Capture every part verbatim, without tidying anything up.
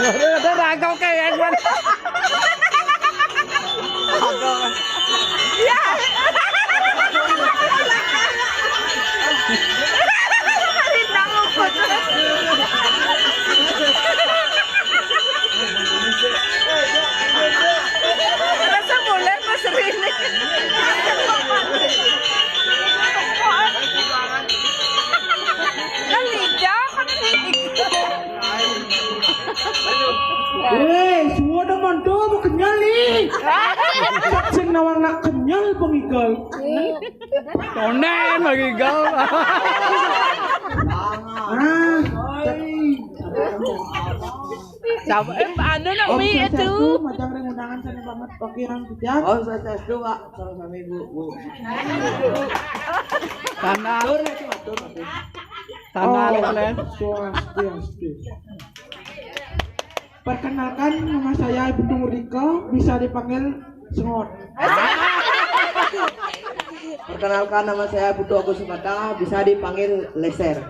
Ada ragau kayak yang mana? Ya. Rindang luput. Rasa mulai pas ini. Kan hijau, kan hijau. Eh, semua dah mantu, mau kenyal nih. Sing nawang nak kenyal pengigal. Tonen lagi gal. Ah, sama eh anu nak mi itu. Macam ring undangan sana banget pakai yang bijak. Oh, saya tes dulu, Pak. Sama-sama Ibu, Bu. Tanah. Tur, itu, Tur, Tur. Tanah, oh, Len. Swastiastu. Perkenalkan, nama saya Ibu Tumurika, bisa dipanggil Sengot. Perkenalkan, nama saya Putu Agus Sukata, bisa dipanggil Leser.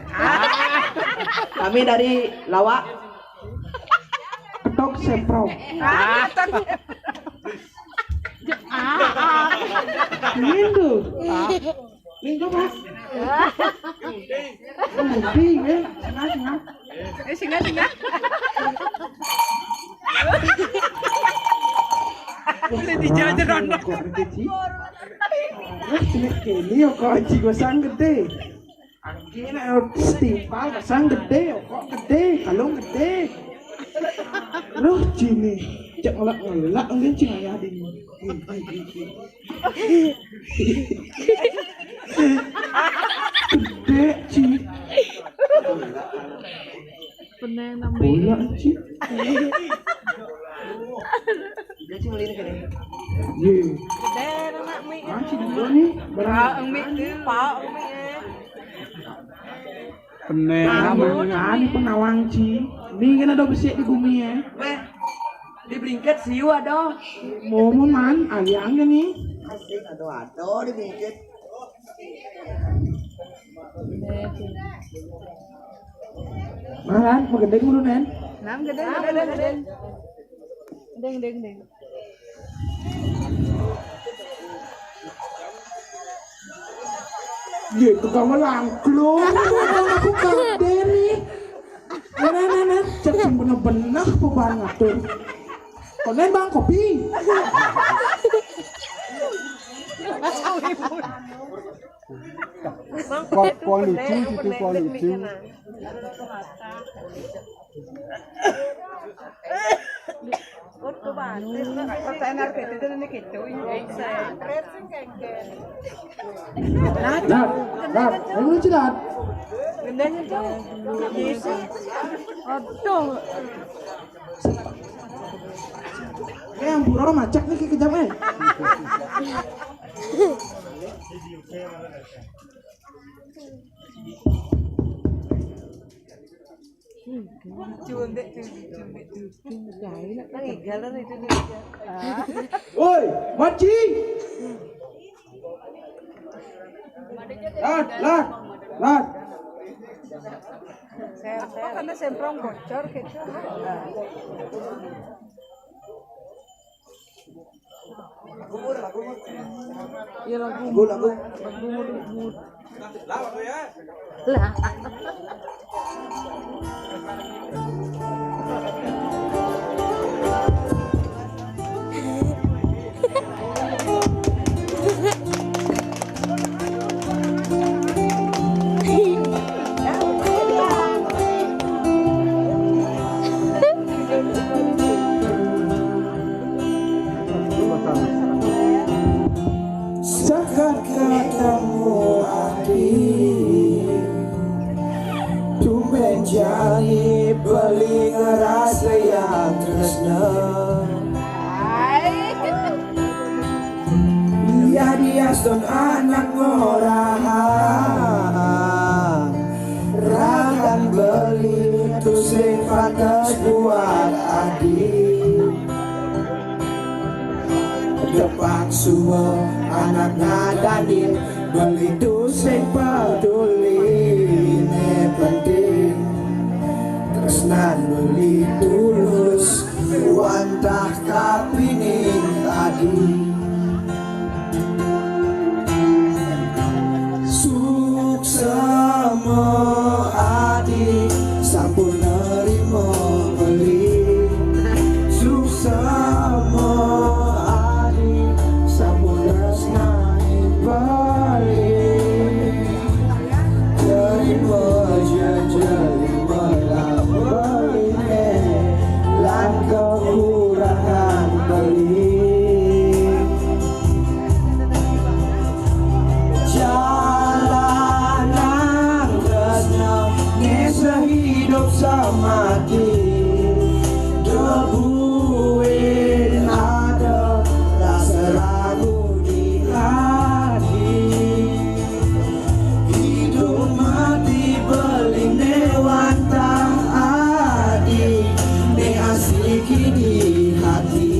Kami dari Lawak. Ketok Semprong. Gitu. Minggu, Mas. Mudi, ya. Senang, senang. Eh, singa, singa. Boleh dijajar anak. Kok gede, Ci? Wah, jelek kene ya, kok Aji gosang gede. Kene setimpal gosang gede, kok gede, kalung gede. Loh, Ci nih, cek ngelak-ngelak, mungkin Ci ayah di. Gede, Ci. Peneng namanya. Bola, Ci. Dia Ci ngelirik kan ya? Iya. Gede anak mi. Ah, Ci dua nih. Barang. Ah, mi tuh, Pak, mi. Peneng namanya. Ani penawang, Ci. Ini kan ada besi di bumi ya. Weh, di Bringket siu ada. Momo man, aliang nih. Asik, ada ada di Bringket. Malan, mau gendeng dulu, Nen. Nam gendeng, gendeng, gendeng. Gendeng, gendeng, gendeng. Ye, tukang melangklung. Aku kaget nih. Nah, nah, nah, nah. Cek sing bener-bener beban ngatur. Konen Bang Kopi. Kuang, kuang lucu gitu, kuang lucu. Pertanyaan gitu dan gitu. Nah, nah, ayo lucu dah. Gendanya jauh. Aduh. Eh, yang buro macet nih kejam eh. Cumbek, cumbek, cumbek, cumbek. Nang igal itu nih. Woi, Maci. Lat, lat, lat. Apa karena semprong bocor gitu? Ya lagu. Lagu, lagu. Lagu mau. Lah. Sakat ketemu ati, tumben jani beli ngerasa yang tresna. Ya diaston anak ngorahang, ragan beli tusing Buat adi depan semua anak ngadanin, beli tu sing peduli, ne penting. Tresnan beli tulus, wantah kapining adi. Suksma adi sampun nerima beli. Suksma adi sampun tresnani beli. Terima je, terima lah beli, eh, lan kekurangan beli. Jalan nang tresna, ne sehidup semati. Debuin ada rasa ragu di hati. Hidup mati beli ne wantah adi, ne asiki di hati.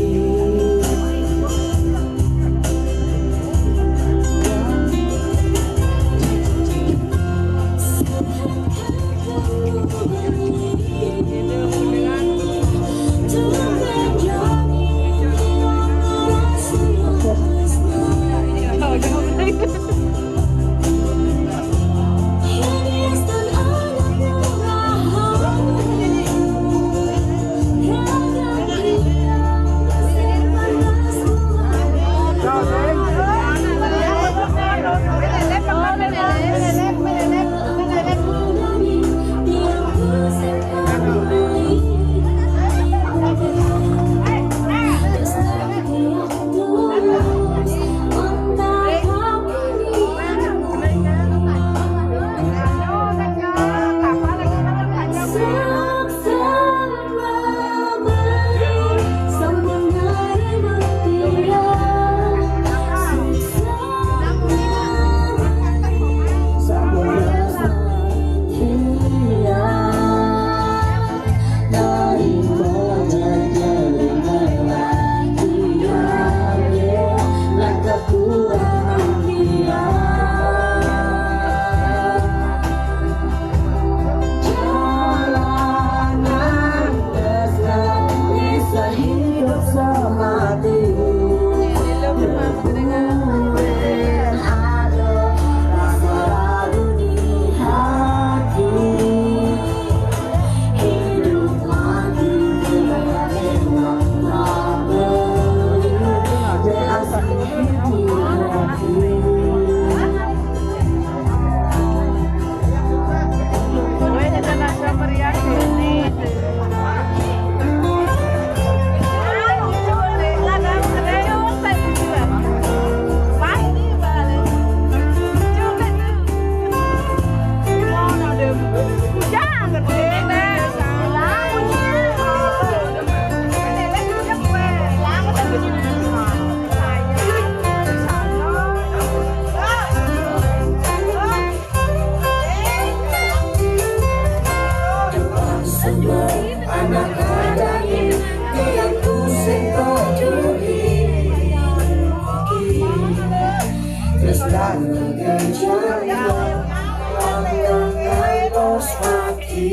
Anak adain, tiang ku sing peduli. Terus dan gejala, langkah bos mati.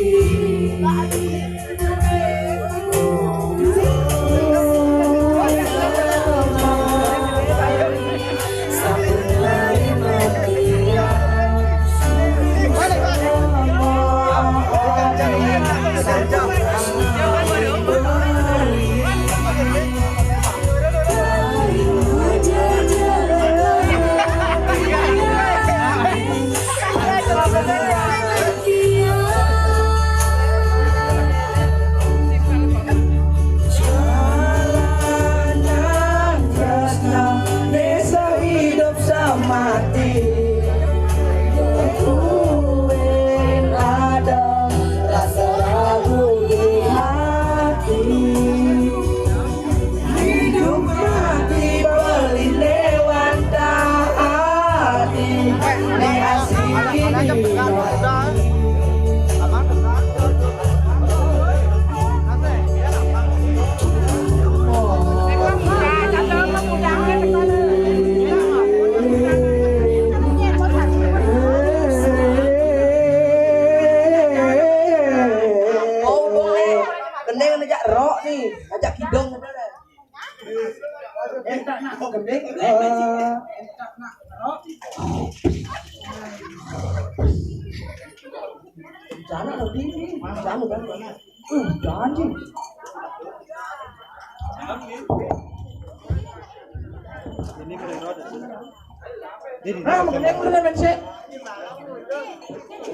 Gending ngajak rok ni, ngajak kidung. Entak nak kok gending. Eh. Jangan lebih ni, jangan kan. Uh, janji. Ini kena rot. Nah, makan yang mana, men, sih?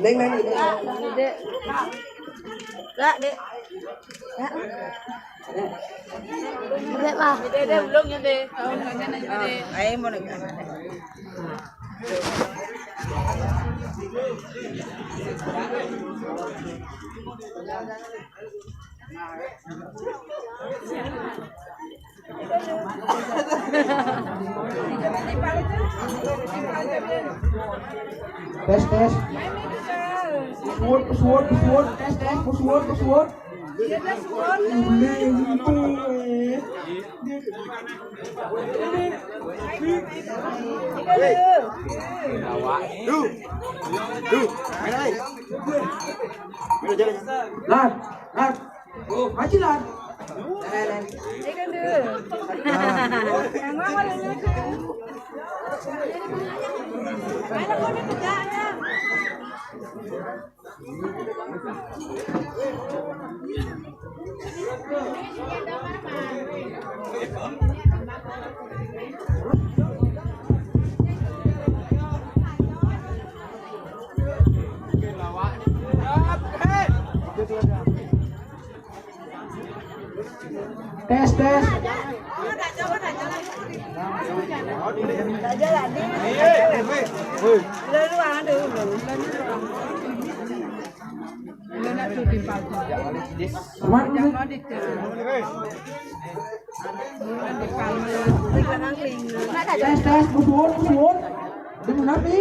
Neng, neng, neng. Dek. Lah, Dek. Dek, lah. Dek, Dek, belum ya, Dek. Ayo, mau lagi. Tes, tes. Suwun, suwun, suwun. Tes, tes. Suwun, suwun. Duh. Duh. Mana, eh? Mana jalan? Lan, lan. Maju, lan. Tes, tes. Tes, tes, bos, bos, bos. Di mana, Pi?